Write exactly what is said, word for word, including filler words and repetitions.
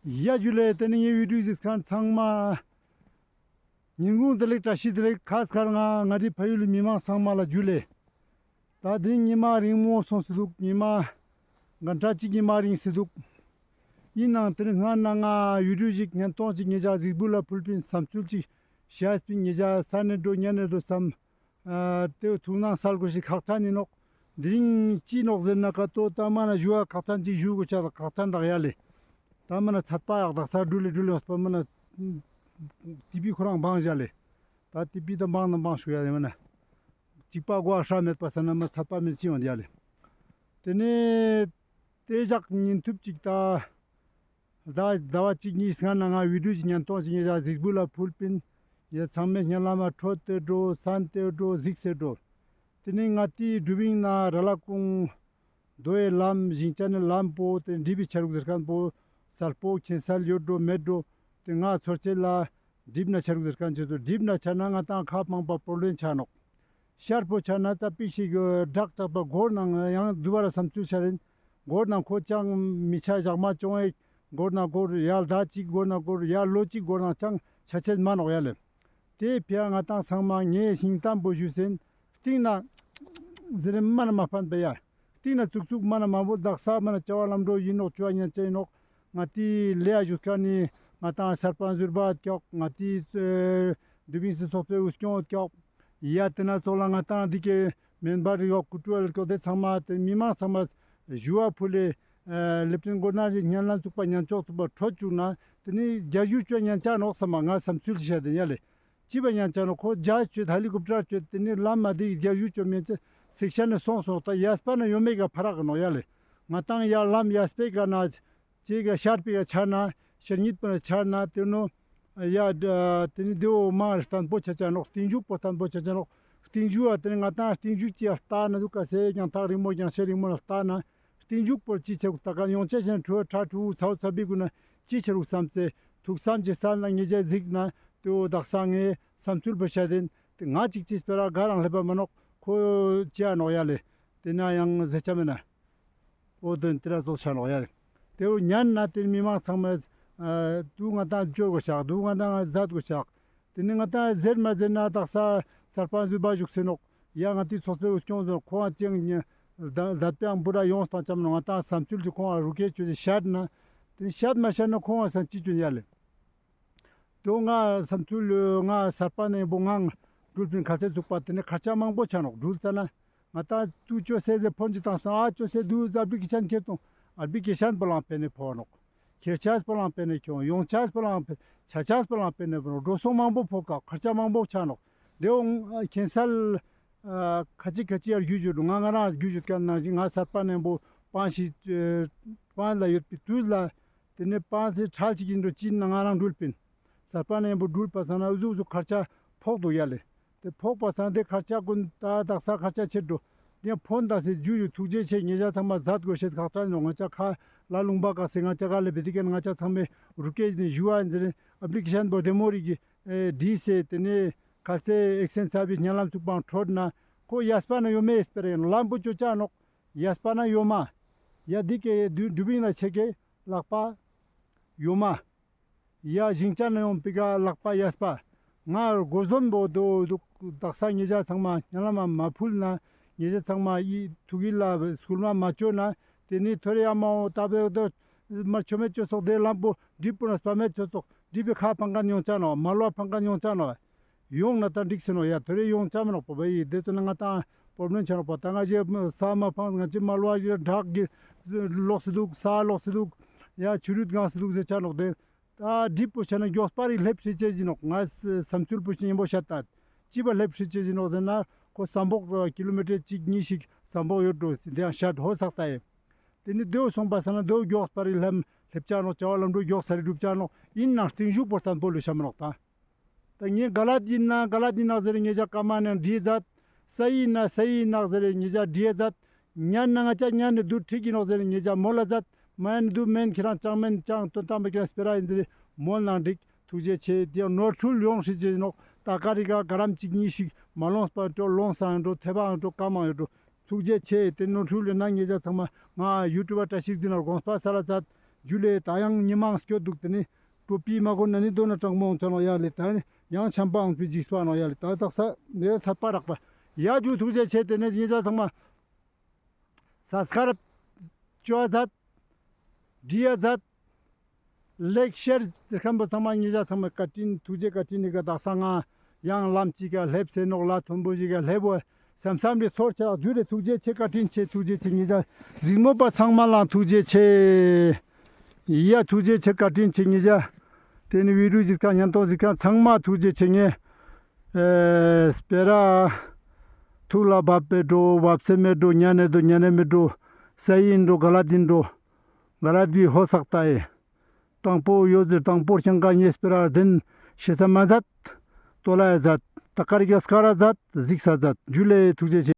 ཡ་ཇུ་ལེ། ཏེ་ནེ་ངའི་བི་ཌིའོ་གཟིགས་མཁན་ཚང་མ་ཉིན་གུང་བདེ་ལེགས་བཀྲ་ཤིས་བདེ་ལེགས། ཁ་སང་ང་ང་རི་ཕ་ཡུལ་མི་མང་ཚང་མ་ལ་ཇུ་ལེ། ད་དེ་རིང་ཉི་མ་རིང་མོ་སོང་སེ་འདུག། ཉི་མ་ག་འདྲ་ཅིག་ཉི་མ་རིང་སེ་འདུག། ཡིན་ནའང་ཏེ་རིང་སྔ་ན་ང་བི་ཌིའོ་ཞིག་བརྙན་ཐུང་ཞིག་ཉེ་ཞ་གཟིགས་འབུལ་ལ་ཕུལ་པིན། བསམ་ཚུལ་ཅིག་བཤད་པིན། ཉེ་ཞ་ས་ནེ་འགྲོ་ཉན་ནེ་འགྲོ་བསམ། ཨ་ཏེ་ཐུགས་སྣང་སལ་དགོས་ཤེས་ཁག་ཅན་ཡིན་ནོག། དེ་རིང་ཅི་ནོག་ཟེར་ན་ཀ་ཏོ་ད་མ་ན་ཞུ་བ་ཁག་ཅན་ཅིག་ཞུ་དགོས་ཤེས་ཁག་ཅན་དག་ཡ་ལེ། ད་མ་ན་ཚད་པ་ཡག་དག་ས་འགྲུལ་ལེ་འགྲུལ་ལེ་ཡོང་སྤ་མ་ན་ཏི་བི་ཁོ་རང་བང་ཞ་ལེ། ད་ཏི་བི་ད་བང་ན་བང་ཞུ་ཡ་ལེ་མ་ན། གཅིག་པ་གོ་ཨ་ཧྲ་མེད་པ་ས་ན་མ་ཚད་པ་མེད་ཅི་ཡོང་ཡ་ལེ། ཏེ་ནེ་ཏེ་ཞག་ཉིན་ཐུབ་ཅིག་ད། ཟླ་ཟླ་བ་གཅིག་གཉིས་སྔ་ན་ང་བི་ཌིའོ་ཞིག་བརྙན་ཐུང་ཞིག་ཉེ་ཞ་གཟིགས་འབུལ་ལ་ཕུལ་པིན། ཡ་ཚང་མས་སྙན་ལམ་མ་ཁྲོད་དེ་འགྲོ་སན་ཏེ་འགྲོ་གཟིགས་སེ་འགྲོ། ཏེ་ནེ་ང་ཏི་སྒྲུབ་ཡིན་ན་ར་ལ་ཀུང་རྡོའི་ལམ་ཞིང་ཆ་ནི་ལམ་པོ་ཏེ་འགྲིབ་པའི་ཆ་རུག་ཟེར་མཁན་པོ་གསལ་པོ་མཁྱེན་གསལ་ཡོད་འགྲོ་མེད་འགྲོ། ཏེ་ང་ཚོར་ཆེད་ལ་འགྲིབ་ན་ཆ་རུག་ཟེར་མཁན་ཆེད་དུ་འགྲིབ་ན་ཆ་ན་ང་ཏང་ཁ་ཕངས་པ་པོ་ལོན་ཆ་ནོག། ཤར་པོ་ཆ་ན་ཙ་པིག་ཞིག་བྲག་ཆག་པ་སྒོར་ནང་ཡང་དུ་བ་ར་བསམ་ཚུལ་ཆ་རེན། སྒོར་ནང་ཁོ་ཅང་མི་ཆ་ཞག་མ་ཅོང་ཨེ་སྒོར་ནང་སྒོར་ཡ་ཟླ་གཅིག་སྒོར་ནང་སྒོར་ཡ་ལོ་གཅིག་སྒོར་ནང་ཅང་ཆ་ཆེན་མ་ནོག་ཡ་ལེ། ཏེ་ཕི་ཡ་ང་ཏང་ཚང་མ་ངའི་ཤིང་ཏམ་པོ་ཞུས་སེན། སྟིང་ན་ཟེར་མ་ན་མ་ཕན་པ་ཡ། སྟིང་ན་ཙུག་ཙུག་མ་ན་མ་བོ་དག་ས་མ་ན་བྱ་བ་ལམ་འགྲོ་ཡིན་ནོག་བྱ་བ་ཉན་ཆ་ཡིན་ནོག། ང་ཏི་ལེ་ཡ་ཞུ་ཁན་ནི་ང་ཏང་ཤར་པན་ཟུར་པ་ཀྱོག། ང་ཏི་དུ་བིང་སི་ཚོགས་པའི་འུ་སྐྱོང་ཀྱོག། ཡ་ཏེ་ན་ཚོགས་ལ་ང་ཏང་འདི་ཀའི་མེན་བར་ཡོག་ཀུ་ཀྲུ་ཨལ་ཀྱོག་ཏེ་ཚང་མ་ཏེ་མི་མང་ཚང་མ་ཞུ་བ་ཕུལ་ལེ། ལེབ་ཏིན་གོ་ན་རི་ཉན་ལ་ཚུགས་པ་ཉན་ཆོག་ཚུགས་པ་ཁྲོད་བཅུག་ན་ཏེ་ནི་རྒྱ་ཡུ་ཅོ་ཉན་ཆ་ནོག་ས་མ་ང་བསམ་ཚུལ་ཤད་དེ་ཡ་ལེ། ཅི་བ་ཉན་ཆ་ནོག་ཁོ་ཇ་ཅོ་ཧེ་ལི་ཀོབ་ཊར་ཅོ་ཏེ་ནི་ལམ་མ་དེ་རྒྱ་ཡུ་ཅོ་མེན་ཅེ་སིག་ཤ་ནི་སོང་སོང་ད་ཡས་པ་ན་ཡོད་མེད་ཀ་ཕ་རག་གི་ནོག་ཡ་ལེ། ང་ཏང་ཡ་ལམ་ཡས་པེ་ཀ་ན་ཅེ་ག་ཤར་པེ་ཀ་ཆ་ན་ཤར་ཉིད་པ་ན་ཆ་ན་ཏེ་ནོ་ཡ་ཏེ་ནི་དེའོ་མང་རེ་བརྟན་པོ་ཆ་ཆ་ནོག། རྟིང་མཇུག་པོ་བརྟན་པོ་ཆ་ཆ་ནོག། རྟིང་མཇུག་ཨ་ཏེ་ནི་ང་ཏང་རྟིང་མཇུག་ཅི་ཡ་ལྟ་ན་དུག་ག་སེ་ཀྱང་ཐག་རིང་མོ་ཀྱང་ཤེ་རིང་མོ་ལ་ལྟ་ན། རྟིང་མཇུག་པོར་ཅི་ཆ་རུག་ད་ག་ཡོང་ཆ་ཆེན་ཁྲུ་ཁྲ་ཁྲུ་ཚའོ་ཚ་བི་གུ་ན་ཅི་ཆ་རུག་བསམ་སེ་ཐུགས་བསམ་ཅི་སལ་ན་ངེ་ཅ་གཟིགས་ན་ཏེའོ་དག་ས་ངའི་བསམ་ཚུལ་པོ་ཤ་དེན་ཏེ་ང་ཅིག་ཅིག་སྤེ་ར་ག་རང་སླེབས་པ་མ་ནོག་ཁོ་ཅི་ཨ་ནོག་ཡ་ལེ། ཏེ་ན་ཡང་ཟེར་ཆ་མེད་ན་འོ་དོན་ཏེ་ར་ཚོགས་ཆ་ནོག་ཡ་ལེ། ཏེའོ་ཉན་ན་ཏེ་མི་མང་ཚང་མས་ཨ་དུ་ང་ཏང་ཅོ་དགོས་ཤག་དུ་ང་ཏང་ཛད་དགོས་ཤག། ཏེ་ནི་ང་ཏང་ཟེར་མ་ཟེར་ན་དག་ས་སར་པན་ཟུར་པ་བཞུགས་སེ་ནོག། ཡ་ང་ཏི་ཚོགས་པའི་འུ་སྐྱོང་ཟོ་ཁོང་ཅིང་ད་ད་པའང་བུ་ར་ཡོངས་དང་ཅམ་ནོ་ང་ཏང་བསམ་ཚུལ་གྱི་ཁོང་ཨ་རུ་ཀེ་ཅོ་ཏེ་ཤད་ན་ཏེ་ནི་ཤད་མ་ཤད་ན་ཁོང་ཨ་སང་ཅི་ཅོ་ཡ་ལེ། ཏོ་ང་བསམ་ཚུལ་ལོ་ང་སར་པན་ནེ་བོ་ངང་འགྲུལ་པིན་ཁ་ཚེ་ཚུགས་པ་ཏེ་ནི་ཁར་ཆ་མང་པོ་ཆ་ནོག་འགྲུལ་ཙ་ན། ང་ཏང་ཏུ་ཅོ་སེ་ཟེར་ཕོན་ཅིག་བཏང་སོང་ཨ་ཅོ་སེ་དུ་ཨབ་ལི་ཀེ་ཤན་ཁྱེར་ཏོང་ཨབ་ལི་ཀེ་ཤན་པོ་ལང་པེ་ནེ་ཕོ་ནོག། ཁྱེར་ཆས་པོ་ལང་པེ་ནེ་ཁྱོང་ཡོང་ཆས་པོ་ལང་པེ་ཆ་ཆས་པོ་ལང་པེ་ནེ་ཕོ་ནོག། འགྲོ་སོང་མང་པོ་ཕོ་ཀ་ཁར་ཆ་མང་པོ་ཆ་ནོག། དེའོ་ཁྱེན་སལ་ཁ་ཅིག་ཁ་ཅིག་ཡར་རྒྱུ་ཞུ་ང་ང་རང་རྒྱུ་ཞུ་ཀན་ནང་བཞིན་ང་སར་པན་ནེ་བོ་པང་ཞིག་པང་ལ་ཡོད་པའི་དུས་ལ་ཏེ་ནེ་པང་སི་ཁྲལ་ཅིག་ཡིན་འགྲོ་ཅི་ན་ང་རང་འགྲུལ་པིན། སར་པན་ནེ་བོ་འགྲུལ་པ་སང་ན་འུ་ཟུག་འུ་ཟུག་ཁར་ཆ་ཕོག་འདུག་ཡ་ལེ། ཏེ་ཕོག་པ་སང་ཏེ་ཁར་ཆ་ཀུན་ད་དག་ས་ཁར་ཆ་ཆེ་འགྲོ། ཏེ་ཕོན་དག་སེ་རྒྱུ་ཡུ་ཐུགས་རྗེ་ཆེ་ཉེ་ཞ་ཚང་མ་ཛད་དགོས་ཤེས་ཁག་ཅན་ནོག། ང་ཅ་ཁ་ལ་ལུང་པ་ཀ་སེ་ང་ཅ་ཀ་ལེ་བེ་ཏི་ཀན་ང་ཅ་ཚང་མས་རུ་ཀེ་ནི་ཞུ་བ་ཨིན་ཟེར་ཨབ་ལི་ཀེ་ཤན་བོ་དེ་མོ་རིག་གི་བྲིས་སེ་ཏེ་ནེ་ཁ་ཚེ་ཨེག་སེན་ས་བི་ཉན་ལམ་ཚུགས་པའང་ཁྲོད་ན་ཁོ་ཡས་པ་ན་ཡོད་མེད་སྤེ་ར་ཡིན་ལམ་བུ་ཅོ་ཅ་ནོག། ཡས་པ་ན་ཡོད་མ། ཡ་འདི་ཀའི་དུ་དུ་བིང་ལ་ཆེ་ཀའི་ལག་པ་ཡོད་མ། ཡ་ཞིང་ཆ་ན་ཡོང་པི་ཀ་ལག་པ་ཡས་པ། ང་གོ་ཟོན་པོ་དོ་དུག་དག་ས་ཉེ་ཞ་ཚང་མ་ཉ་ལ་མ་མ་ཕུལ་ན་ཉེ་ཞ་ཚང་མ་ཡི་ཐུག་གི་ལ་སྐུལ་མ་མ་ཅོ་ན་ཏེ་ནི་ཐོ་རེ་ཡ་མ་འོ་ད་བེ་དོ་མར་ཆོ་མེ་ཅོ་སོག་དེ་ལམ་པོ་འགྲིབ་པོ་ན་སྤ་མེ་ཅོ་སོག་འགྲིབ་པའི་ཁ་ཕང་ཀ་ཡོང་ཆ་ནོག་མ་ལོ་ཕང་ཀ་ཡོང་ཆ་ནོག། ཡོང་ན་ད་འགྲིག་སེ་ནོག་ཡ་ཐོ་རེ་ཡོང་ཆ་མ་ནོག་པ་བ་ཡི་དེ་ཚོ་ན་ང་ཏང་པོ་རོབ་ལེམ་ཆ་ནོག་པ་ད་ང་ཞེ་ས་མ་ཕང་ང་ཅི་མ་ལོ་ཡི་བྲག་གི་ལོག་སེ་དུག་ས་ལོག་སེ་དུག་ཡ་ཆུ་རུད་གང་སེ་དུག་ཟེར་ཆ་ནོག་དེ། ད་འགྲིབ་པོ་ཆ་ན་མགྱོགས་པ་རིག་ལེབ་སྲིད་ཅེས་ཡིན་ནོག། ང་བསམ་ཚུལ་པོ་ཞིག་ཡིན་པོ་ཤད་ད། ཅི་བ་ལེབ་སྲིད་ཅེས་ཡིན་ནོག་ཟེར་ན་ཁོ་ཟམ་པོག་ཀི་ལོ་མི་ཊར་གཅིག་གཉིས་ཤིག་ཟམ་པོག་ཡོད་འགྲོ་དེ་ཡང་ཤད་ཧོ་སག་ད་ཡེ། དེ་ནི་དེའོ་སོང་པ་ས་ན་དེའོ་མགྱོགས་པ་རིག་ལེབ་ལེབ་ཆ་ནོག་བྱ་བ་ལམ་འགྲོ་མགྱོགས་ས་རིག་འགྲུབ་ཆ་ནོག་ཡིན་ནང་རྟིང་ཞུགས་པོ་བརྟན་པོ་ལུས་ཤ་མ་ནོག་ད། ད་ངས་ག་ལ་ཡིན་ན་ག་ལ་ཡིན་ན་ཟེར་ཉེ་ཞ་ཀ་མ་ནས་འདྲིས་མཛད། ས་ཡིན་ན་ས་ཡིན་ན་ཟེར་ཉེ་ཞ་འདྲིས་མཛད། ཉན་ན་ང་ཅག་ཉན་ནི་དུ་ཁྲིག་ཡིན་ནོག་ཟེར་ཉེ་ཞ་མོལ་ལ་མཛད། མ་ཡན་དུ་མེན་ཁྱེད་རང་ཅང་མེན་ཅང་དོན་དམ་པ་ཁྱེད་རང་སྤེ་ར་ཡིན་ཟེར་མོལ་ནང་འགྲིག་ཐུགས་རྗེ་ཆེ། དེ་ཡང་ནོར་འཁྲུལ་ཡོང་སྲིད་ཅེས་ཡིན་ནོག། ད་ཀ་རི་ག་ག་རམ་གཅིག་གཉིས་ཤིག་མ་ལོངས་པ་འགྲོ་ལོངས་སང་འགྲོ་ཐེ་བའང་འགྲོ་ཀ་མང་ཡོད་འགྲོ། ཐུགས་རྗེ་ཆེ། དེ་ནོར་འཁྲུལ་ཡོད་ན་ཉེ་ཞ་ཚང་མ་ང་ཡུ་ཊུབ་བཀྲ་ཤིས་འཛིན་ལ་དགོངས་པ་སལ་ལ་མཛད། ཇུ་ལེ། ད་ཡང་ཉི་མ་སྐྱོད་དུག། ཏེ་ནེ་ཀྲོ་པི་མ་གོ་ན་ནི་དོ་ན་གྲང་མོ་ཆ་ནོག་ཡ་ལེ། ད་ནི་ཡང་ཆམ་པའང་སྤེ་ཇིགས་པ་ནོག་ཡ་ལེ། ད་དག་ས་ནེ་ཚད་པ་རག་པ་ཡ་ཇུ། ཐུགས་རྗེ་ཆེ། ཏེ་ནེ་ཉེ་ཞ་ཚང་མ་སབ་སི་ཀ་རབ་ཅོ་ཡ་ཛད། འབྲི་ཡ་ཛད། ལེག་ཤེར་ཟེར་ཁན་པོ་ཚང་མ་ཉེ་ཞ་ཚང་མ་བཀའ་དྲིན་ཐུགས་རྗེ་བཀའ་དྲིན་ནི་ག་དག་ས་ང་ཡང་ལམ་ཅིག་ག་ལེབས་སེ་ནོག་ལ་མཐོན་པོ་ཞིག་ག་ལེབས་བོ་སམ་སམ་རི་ཚོར་ཆ་རག་ཇུ་ལེ། ཐུགས་རྗེ་ཆེ། བཀའ་དྲིན་ཆེ། ཐུགས་རྗེ་ཆེ། ཉེ་ཞ་རིག་མོ་པ་ཚང་མ་ལ་ཐུགས་རྗེ་ཆེ་ཡ། ཐུགས་རྗེ་ཆེ། བཀའ་དྲིན་ཆེ། ཉེ་ཞ་ཏེ་ནི་བི་རུ་ཟིག་ཁན་ཉན་ཏོ་ཟིག་ཁན་ཚང་མ་ཐུགས་རྗེ་ཆེ། ངེ་ཨེ་སྤེ་ར་ཐུགས་ལ་བབ་པའི་འགྲོ། བབ་སེ་མེད་འགྲོ། ཉན་ནེ་དོ་ཉན་ནེ་མེད་འགྲོ། སའི་ཨིན་འགྲོ། ག་ལ་དིན་འགྲོ། ག་ར་དུས་ཧོ་སག་ཏ་ཨེ། དྲང་པོ་ཡོད་ཟེར། དྲང་པོ་ཤང་ཀ་ཉེ་སྤེ་ར་དེན་ཤེས་ས་མ་ཛད། ཏོ་ལ་ཡ་ཛད། ད་ཀར་གྱ་སྐར་ར་ཛད། ཟིགས་ས་ཛད། ཇུ་ལེ། ཐུགས་རྗེ་ཆེ།